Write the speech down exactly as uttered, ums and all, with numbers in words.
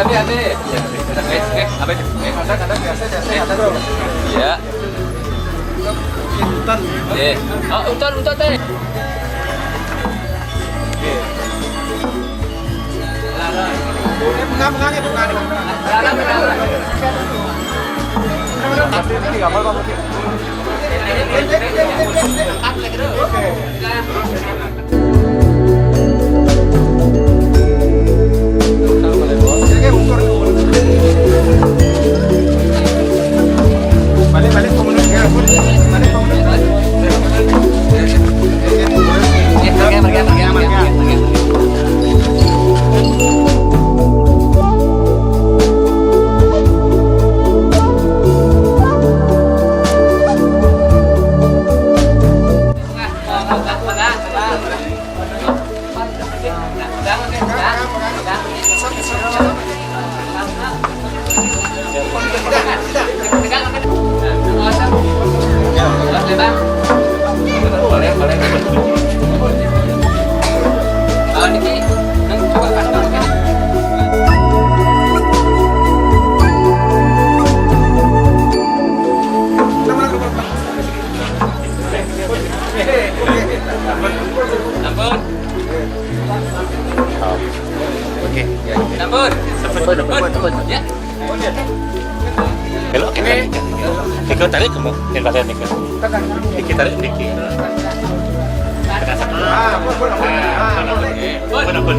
Ade, ade. Eh, eh, apa itu? Eh, ada, ada, biasa, biasa, ada, bro. Iya. Punten. Eh, oh, untat, untat, teh. Pegang, pegang, ya, pegang. Ini gambar, Pak Putih. Oke. Ampun. Oke. Ampun. Ampun, ampun, ampun. Ya. Belok kiri. Niko tarik kamu, yang kalian niko. Niki tarik niki. Ampun, ampun, ampun. Ampun, ampun.